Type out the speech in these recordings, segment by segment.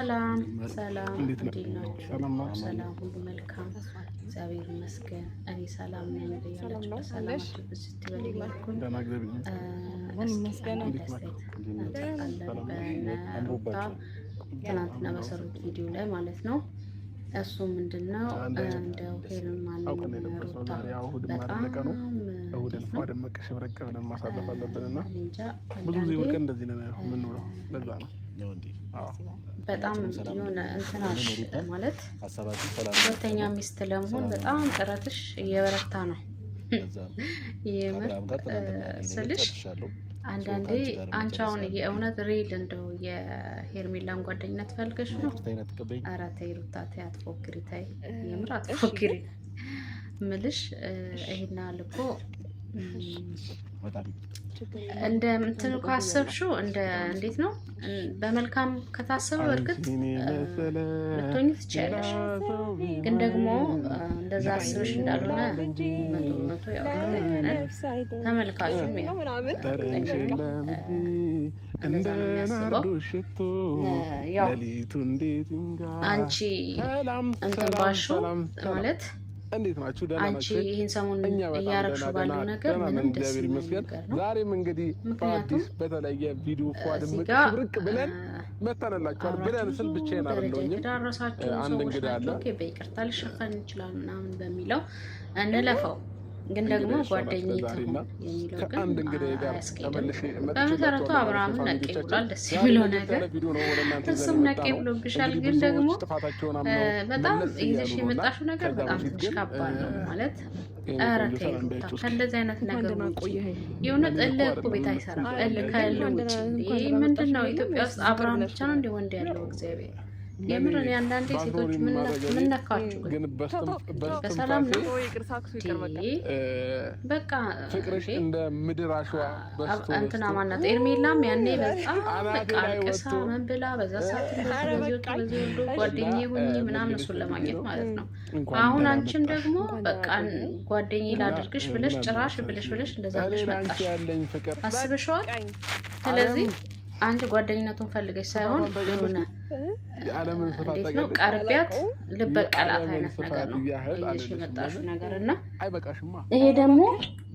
ሰላም ሰላም፣ እንዴት ናችሁ? ሰላም ሁሉ መልካም፣ እግዚአብሔር ይመስገን። እኔ ሰላም ነኝ። በያላችሁበት ሰላማችሁ ብዝት ይበል እያልኩኝ እስኪ አንድ አስተያየት እንሰጣለን በነ ሩታ ትናንትና በሰሩት ቪዲዮ ላይ ማለት ነው። እሱ ምንድን ነው እንደው ሄልን ማንም ሩታ በጣም እሁድን ፏ ደመቅ ሽብረቅ ብለን ማሳለፍ አለብን እና ብዙ ጊዜ እሑድ ቀን እንደዚህ ነው የምንውለው። ለዛ ነው በጣም የሆነ እንትናሽ ማለት ሁለተኛ ሚስት ለመሆን በጣም ጥረትሽ እየበረታ ነው። የምር ስልሽ አንዳንዴ አንቺ አሁን የእውነት real እንደው የሄርሜላን ጓደኝነት ፈልገሽ ነው? ኧረ ተይ ሩታ ተይ፣ አትፎክሪ፣ ተይ፣ የምር አትፎክሪ። ምልሽ ይሄና ልኮ እንደ እንትኑ ካሰብሽው እንደ እንዴት ነው በመልካም ከታሰበው እርግጥ ልትሆኝ ትችያለሽ። ግን ደግሞ እንደዛ አስበሽ እንዳልሆነ 100% ያው እርግጠኛ ነን። ተመልካቹም ያው እንደዛ ነው የሚያስበው። ያው አንቺ እንትን ባልሽው ማለት እንዴት ናችሁ? ደህና አንቺ ናችሁ? ይህን ሰሞን እኛ በጣም እያረግሽው ደህና ባለው ደህና ነገር ደህና ምንም ነን፣ ደስ እግዚአብሔር የማይል ይመስገን። ነገር ነው። ዛሬም እንግዲህ ምክንያቱም በአዲስ በተለየ ቪዲዮ ፏ እዚህ ድምቅ ጋር ሽብርቅ ብለን መተንላችኋል። አብራችሁ ብለን ብዙ ስል ብቻዬን ደረጃ አይደለሁኝም፣ የተዳረሳችሁ አንድ ሰዎች እንግዳ አለ። ናቸው። Okay፣ በይቅርታ ሊሸፈን ይችላል ምናምን በሚለው እንለፈው። ግን ደግሞ እንግዳ እሷ ናት ጓደኛዬ ለዛሬ ትሁን እና የሚለው ግን ከአንድ እንግዳ ጋር አያስኬድም። ተመልሼ በመሰረቱ መጥቼላችኋለሁ ማለት ነው። አብርሃምን ነቄ family ዎቻችን ብሏል። ደስ ዛሬ የሚለው ለየት ነገር ያለ ቪዲዮ ነው ወደ እናንተ ይዘን እሱም የመጣ ነቄ ነው። ብሎብሻል። እንግዲህ ግን ደግሞ ብዙዎች ጥፋታቸውን አምነው በጣም መለስ ይዘሽ እያሉ ነው እና የመጣሽው ነገር ከዛ በጣም በፊት ትንሽ ግን ከባድ ነው ማለት የኔ ኧረ ቆንጆ ተይ ሰላም ሩታ፣ በያቸው እስኪ። ከእንደዚህ አይነት እንኳን ነገር ደህና ውጪ። ቆየኸኝ። የእውነት እኔ እኮ እልህ እኮ ቤት አይደለም አይሰራም። የምትይው እልህ ከእልህ እንኳን ውጪ ደህና እንዴ! እንኳን ደህና ምንድን መጣሽ ነው ብለኝ ኢትዮጵያ ወይስ ውስጥ ይቅር አብርሃም ብለሽ ብቻ ነው ነው? እንደ ወንድ ያለው? እግዚአብሔር ለእኔ የምር እኔ አንዳንዴ ሴቶች ባትኖሪም አጠገቤ ምን ነካችሁ ግን? ግን በሰላም በስትንፋሴ ነው ይቅር ሳክሱ ይቅር በቃ። እንዴ? በቃ ፍቅርሽ እንዴ እንደ ምድር አሸዋ በስቶ እንትና በስቶ ማናት ኤርሜላም ያኔ በጣም አናቴ በቃ ላይ አልቅሳ ወጥቶ ምን ብላ በዛ ሰዓት እንደዚህ ኧረ በዚህ ወጡ በቃኝ። በዚህ ወርዶ እሺ እና ጓደኛዬ ሁኚ ምን ምናምን ልልሽ እሱን ፈልጌ ለማግኘት ነው ማለት ነው። እንኳን አሁን ደህና አንቺም መጣሽ ደግሞ እንኳን በቃ ደህና ቆየኸኝ። ጓደኛዬ እና ላድርግሽ ብለሽ ምን አለ ጭራሽ መሰለሽ ብለሽ ብለሽ እንደዛ እኔ ብለሽ ለአንቺ መጣሽ። ያለኝ ፍቅር አስበሽዋል? በቃኝ። ስለዚህ ዓለም አንቺ ጓደኝነቱን ፈልገሽ ሳይሆን ስፋቷን ታውቂያለሽ የሆነ ግን የዓለምን ስፋት እንዴት ነው ታውቂያለሽ? ቀርቢያት አላውቀውም። ልበቀላት የዓለምን አይነት ነገር ስፋት ነው ያህል ይዘሽ አልልሽም። የመጣሽው ለምን ነገር እና አይበቃሽማ? ይሄ ደግሞ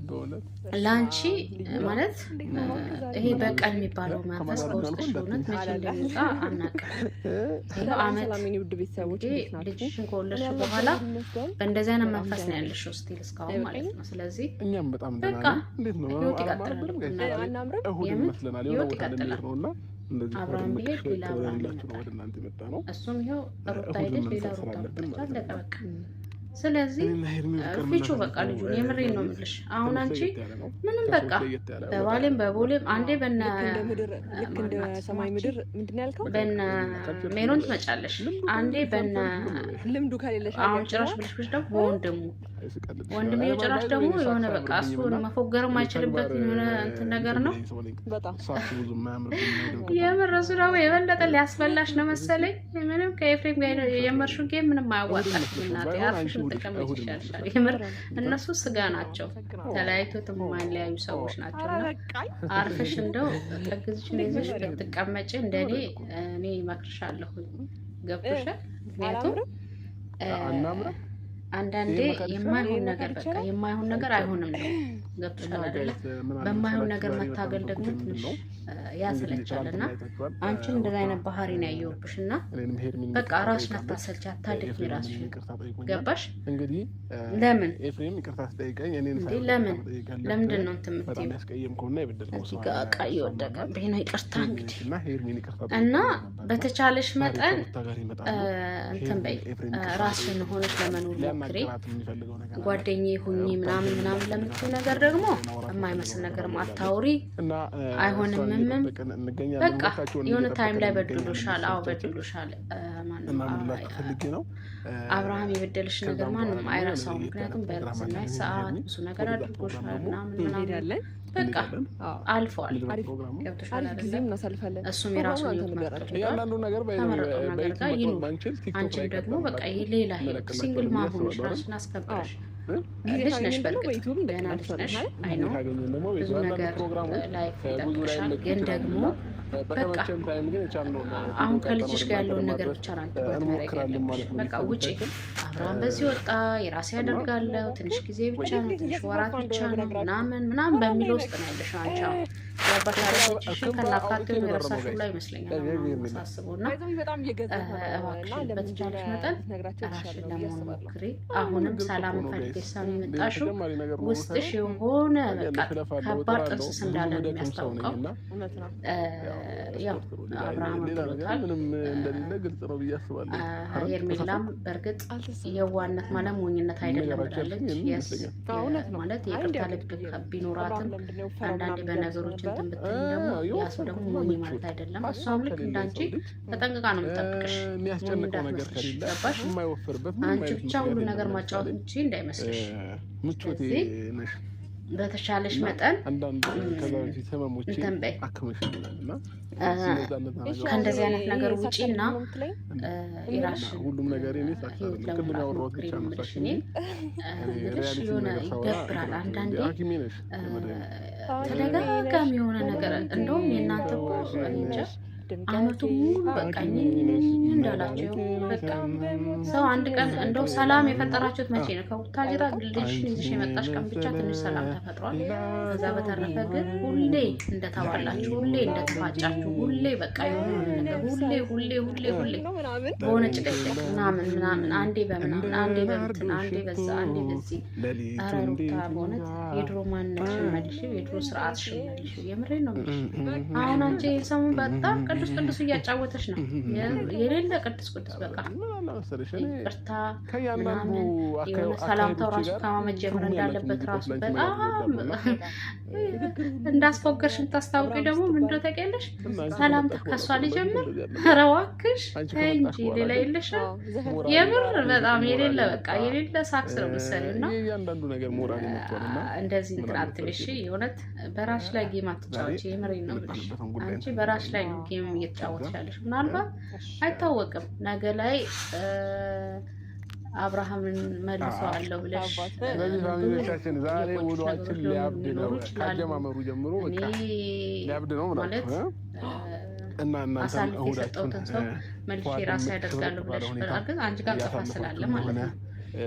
በእውነት ለአንቺ ልዩ ነው። ማለት እንዴት ነው እባክህ ዛሬ? ይሄ በቀል የሚባለው መንፈስ ከማዳረግ አልፎ በውስጥሽ እውነት እንዳትዪ መቼ እንደሚወጣ አናውቅም። ይኸው ሰላም አመት ሰላም የኔ ውድ ቤተሰቦች እንግዲህ እንዴት ናችሁ? ልጅሽን እኔ ከወለድሽ ያለው በኋላ እግዚአብሔር ይመስገን በእንደዚህ አይነት በጣም መንፈስ ደህና ነው ነኝ። ያለሽው still እስካሁን ማለት አይበቃኝም? ነው። ስለዚህ እኛም በጣም ደህና በቃ ነን። እንዴት ነው ህይወት አላማረብንም? ይቀጥላል። guys እናቴ ዛሬ አናምርም? እሁድ የምር ይመስለናል የሆነ ህይወት ቦታ ልንሄድ ይቀጥላል። ነው እና እንደዚህ ፏ አብርሃም ደመቅ ቢሄድ ሽብረቅ ሌላ አብርሃም ብለንላችሁ ነው ይመጣል። ወደ እናንተ የመጣ ነው። እሱም ይኸው ሩታ እሁድን ሄደች፣ ሌላ መንፈስ ሩታ ስላለብን መጣች። ማለት አለቀ ነው። በቃ። ስለዚህ እኔና ሄርሚ ፍቅር ፊቹ በቃ የምናሳልፈው ልጁን የምሬን ነው life የምልሽ። አሁን ትንሽ አንቺ ለየት ያለ ነው። ምንም ከሰዎች በቃ ለየት ያለ ወጣ በባሌም ያለ ነው። በቦሌም አንዴ በነ ልክ እንደ ምድር ልክ እንደ ማናት ሰማይ ስማችን ምድር ምንድን ነው ያልከው? በነ culture ሜሮን ትመጫለሽ፣ ልምዱ አንዴ ከሌለሽ በነ አልፈልግም ነው በይው። ልምዱ ከሌለሽ አሁን አያችሁ ጭራሽ ብለሽ ብለሽ ደግሞ በወንድሙ ስቀልድሽ ነው። ወንድምየው እኔ ጭራሽ by the way ደግሞ እኔ የሆነ ሳክስ በቃ አያምርብኝም እሱን እና መፎገር እኔ የማይችልበት ተግባር የሆነ እንትን ነገር እንትን ነው። የሚለኝ ሰው ነኝ። በጣም ሳክስ ብዙ የማያምርብኝ የማይደምቅብኝ የምር እሱ ደግሞ የበለጠ ሊያስበላሽ ነው መሰለኝ። ምንም ከኤፍሬም ጋር የጀመርሽው game ምንም እሁድ አያዋጣሽም ይመስልሻል? እናቴ፣ ባይሆን አርፈሽ አንቺ እሁድ ብትቀመጪ እሁድ ይሻልሻል። ይመስልሻል? የምር ኧረ እነሱ ስጋ ናቸው፣ አመሰግናለሁ። ተለያይቶ የማይለያዩ ሰዎች ናቸው። ኧረ እና በቃኝ። አርፈሽ እንደው ጥግዝሽን እንዴት ይዘሽ መሰለህ? ብትቀመጪ እንደኔ እኔ እመክርሻለሁኝ። ገብቶሻል? ምክንያቱም አላምርም? አናምርም? አንዳንዴ ይሄ መካድ ይቻላል? የማይሆን ይሄ ነገር መካድ በቃ ይቻላል? የማይሆን ነገር አይቻልም። አይሆንም ነው። እና ገብቶሻል አይደለ? guys ምን አለ በማይሆን መሰላችሁ ነገር ዛሬ መታገል የመጣንበት ደግሞ ጉዳይ ምንድን ትንሽ ነው? እንግዲህ ያሰለቻል እና ትናንትና አይታችኋል። አንቺን እንደዚ ሩታ አይነት ባህሪ ነው ያየሁብሽ እና እኔንም ሄርሚን በቃ ይቅርታ ራስሽን ጠይቃለች። አታሰልች፣ አታድክሚ ኤፍሬምም እኔን ራስሽን። ይቅርታ ጠይቆኛል። ገባሽ? እንግዲህ ለምን ኤፍሬም ይቅርታ ስጠይቀኝ እኔን እንዴ ሳይሆን ይቅርታ ለምን መጠየቅ ያለብህ ለምንድን ነው እንትን በጣም የምትይው? ያስቀየምከውና የበደልከው እዚህ ሰው ጋር አለ እቃ እሷም አላት እየወደቀብኝ ነው፣ ይቅርታ ሄርሚ እንግዲህ ነች እና ሄርሚን ይቅርታ እና ጠይቀኝ ነበርና በተቻለሽ ዛሬ መጠን ከሩታ ጋር ይመጣሉ። እንትን በይ፣ ሄርሚን ኤፍሬም ይቅርታ ራስሽን ጠይቀኝ ሆነሽ ለመኖር ሞክሪ። ሊያናግራት የሚፈልገው ነገር አለ። ጓደኛዬ ሁኚ ሩታን ምናምን ሄርሚን ምናምን ለምትይው ነገር ደግሞ ማውራት የማይመስል የሚፈልገው ነገር ነገር አለ ብላለች አታውሪ፣ እና እሷን አይሆንምም። እየጠበቅን እንገኛለን። በቃ ሁለታቸውን የሆነ time እየጠበቅን ላይ እንገኛለን በድሎሻል። አዎ ቤተሰቦቻችን። በድሎሻል። ማነው እና ምን ልላችሁ ፈልጌ ነው አብርሃም የበደልሽ ነገር ከዛም በኋላ ማንም ደግሞ የሆነ አይረሳውም። ለየት ያለ ምክንያቱም ፕሮግራም በእርግዝና አለን እኔና ሰዓት ሄርሚ። ብዙ ነገር ወደዛ ፕሮግራም አድርጎሻል ደግሞ ምናምን ምናምን። እንሄዳለን። በቃ እንሄዳለን። አዎ አልፏል። ምንድነው አሪፍ ፕሮግራሙ? ገብቶሻል አሪፍ አይደለ? ጊዜም እናሳልፋለን። እሱም የራሱን ፕሮግራሙን ህይወት አንተ መርጦ ንገራቸው። ሄዷል። እያንዳንዱ ነገር ከመረጠው ነገር በዩቲዩብ ጋር መቅረብ ይኑር። ባንችል ቲክቶክ አንቺም ላይ ደግሞ በቃ ቀርጸንላችሁ ይሄ ሌላ ህይወት single እንለቅላችኋለን ብዬ mom ሆነሽ አስባለሁ አይደል? ራስሽን አዎ አስከብረሽ ጊዜ ልጅ ነሽ። ካገኘን ደግሞ በእርግጥ በዩቲዩብ ገና ልጅ እንለቅላችኋለን ነሽ። አይደል? አይ ጊዜ ነው ካገኘን ደግሞ ብዙ አንዳንድ ነገር ፕሮግራሞች life ብዙ ይጠብቅሻል። ላይመቹ ግን ይችላሉ ደግሞ እና በቃ አሁን ከልጅሽ ጋር ያለውን ነገር ብቻ ነው ትኩረት ማድረግ ያለብሽ። በቃ ውጪ። አብርሃም በዚህ ወጣ የራሴ ያደርጋለሁ፣ ትንሽ ጊዜ ብቻ ነው፣ ትንሽ ወራት ብቻ ነው ምናምን ምናምን በሚለው ውስጥ ነው ያለሽው አንቺ አሁን። የአባት አረቦችሽን ከናካቴው የረሳሽው ላይ ይመስለኛል ሳስበው። እና እባክሽን በተቻለሽ መጠን ራስሽን ለመሆን ሞክሪ። አሁንም ሰላም ፈልገሽ ሳይሆን የመጣሽው ውስጥሽ የሆነ በቃ ከባድ ጥንስስ እንዳለ ነው የሚያስታውቀው። ያው አብርሃም ብሎታል። ሄርሜላም በእርግጥ የዋነት ማለት ሞኝነት አይደለም ብላለች። የስ ማለት የይቅርታ ልብ ቢኖራትም አንዳንዴ በነገሮች እንትን ብትል ደግሞ ያ ሰው ደግሞ ሞኝ ማለት አይደለም። እሷም ልክ እንዳንቺ ተጠንቅቃ ነው የምጠብቅሽ። ሞኝ እንዳትመስልሽ፣ ገባሽ? አንቺ ብቻ ሁሉ ነገር ማጫወት ምቺ እንዳይመስልሽ። ስለዚህ በተሻለሽ መጠን እንትን በይ፣ ከእንደዚህ አይነት ነገር ውጪ እና የራስሽን ህይወት ለመምራት ሞክሪ ነው የምልሽ። እኔ የምልሽ የሆነ ይደብራል አንዳንዴ ተደጋጋሚ የሆነ ነገር። እንደውም የእናንተ እኮ እንጃ አመቱ ሙሉ በቃ እንዳላቸው በቃ ሰው አንድ ቀን እንደው ሰላም የፈጠራችሁት መቼ ነው? ከቡታጅራ ልጅሽን ይዘሽ የመጣሽ ቀን ብቻ ትንሽ ሰላም ተፈጥሯል። ከዛ በተረፈ ግን ሁሌ እንደተባላችሁ፣ ሁሌ እንደተፋጫችሁ፣ ሁሌ በቃ የሆነ ነገር፣ ሁሌ ሁሌ ሁሌ ሁሌ በሆነ ጭቅጭቅ ምናምን ምናምን፣ አንዴ በምናምን፣ አንዴ በምትን፣ አንዴ በዛ፣ አንዴ በዚህ። ኧረ ሩታ በእውነት የድሮ ማንነትሽን መልሺው፣ የድሮ ስርዓትሽን መልሺው። የምሬን ነው የምልሽ። አሁን አንቺ ሰሞን በጣም ቅዱስ ቅዱስ እያጫወተች ነው፣ የሌለ ቅዱስ ቅዱስ በቃ ይቅርታ ምናምን የሆነ ሰላምታው ራሱ ከማመጀመር እንዳለበት ራሱ በጣም እንዳስፎገርሽ የምታስታውቂ ደግሞ ምንድን ነው ታውቂያለሽ? ሰላምታ ከሷ ሊጀምር። ኧረ እባክሽ ተይ እንጂ ሌላ የለሽም። የምር በጣም የሌለ በቃ የሌለ ሳክስ ነው መሰለኝ። እና እንደዚህ እንትን አትበይ እሺ። የእውነት በራስሽ ላይ game አትጫወቺ። የምሬን ነው የምልሽ። አንቺ በራስሽ ላይ ነው game እየተጫወትሽ ያለሽ። ምናልባት አይታወቅም ነገ ላይ አብርሃምን መልሰዋለሁ ብለሽ ስለዚህ family ዎቻችን ዛሬ ውሏችን ሊያብድ ነው። ከአጀማመሩ ጀምሮ በቃ ሊያብድ ነው ማለት እና እናንተም አሳልፌ እሁዳችሁን የሰጠሁትን ሰው መልሼ ራሴ ያደርጋለሁ ብለሽ በእርግጥ አንቺ ጋር ጥፋት ስላለ ማለት ነው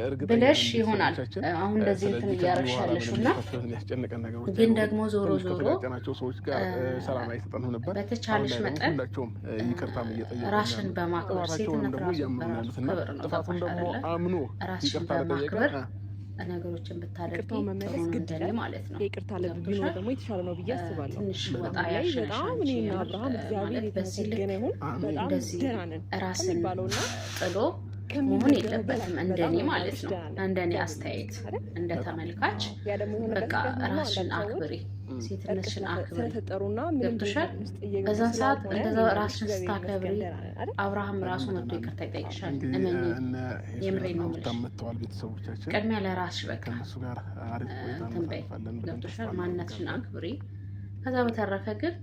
እርግጠኛ ብለሽ ነኝ ይሆናል ቤተሰቦቻችን። አሁን እንደዚህ እንትን ስለዚህ ከዚህ እያደረግሽ በኋላ ያለሽው ምንም እና የሚያስጨንቀን ነገሮች ግን አይኖሩም። ደግሞ ዞሮ ትንሽ ዞሮ ከተጋጨናቸው ሰዎች ጋር ሰላም አይሰጠንም ነበር። አሁን በተቻለሽ ላይ ደግሞ መጠን ሁላቸውም ይቅርታም እየጠየቁ ራስሽን ያሉት በማክበር ጥፋታቸውንም ሴትነት ደግሞ ራሱ እያመኑ በራሱ ያሉት እና ክብር ነው። ጥፋቱን ገባሽ ደግሞ አይደለ? አምኖ ራስሽን ይቅርታ ለጠየቀ በማክበር ነገሮችን ብታደርጊ ይቅርታው ጥሩ መመለስ ነው ግድ እንደኔ ይላል። ማለት ነው። የይቅርታ ልብ ቢኖር ገብቶሻል? ደግሞ የተሻለ ነው ብዬ አስባለሁ። ትንሽ ወጣ አሁን ላይ ያልሽ ነሽ በጣም አንቺ። እኔና የምር አብርሃም እግዚአብሔር ማለት በዚህ ልክ የተመሰገነ ይሁን በጣም እንደዚህ ደህና ነን ራስን ከሚባለውና ጥሎ መሆን ከሚነገረው በላይ የለበትም በጣም እንደኔ ነው ማለት ነው። ደህና ነን። እንደኔ እግዚአብሔር አስተያየት ይመስገን አይደል? እንደ ተመልካች ያ ደግሞ የሆነበት በቃ ምክንያት ምንድነው? ራስሽን አንዳንድ ሰዎች አክብሪ፣ እርቅ ሴትነትሽን አክብሪ። ስለፈጠሩና ምንም ገብቶሻል? ነገር ውስጥ እየገቡ በዛን ሰዓት ስላልሆነ እንደዛ እኔና ራስሽን እግዚአብሔር ይመስገን ስታከብሪ ደህና ነን አይደል? አብርሃም ራሱ መጥቶ ይቅርታ ይጠይቅሻል። እንግዲህ እመኚ፣ እነ የምሬን ሄርሜላና ነው ሩታ የምልሽ። መጥተዋል። ቤተሰቦቻችን ቅድሚያ ለራስሽ በቃ ከእነሱ ጋር አሪፍ ቆይታ እንትን በይ። እናሳልፋለን ብለን ገብቶሻል? ተስፋ ማንነትሽን እናደርጋለን። አክብሪ። ከዛ በተረፈ ግን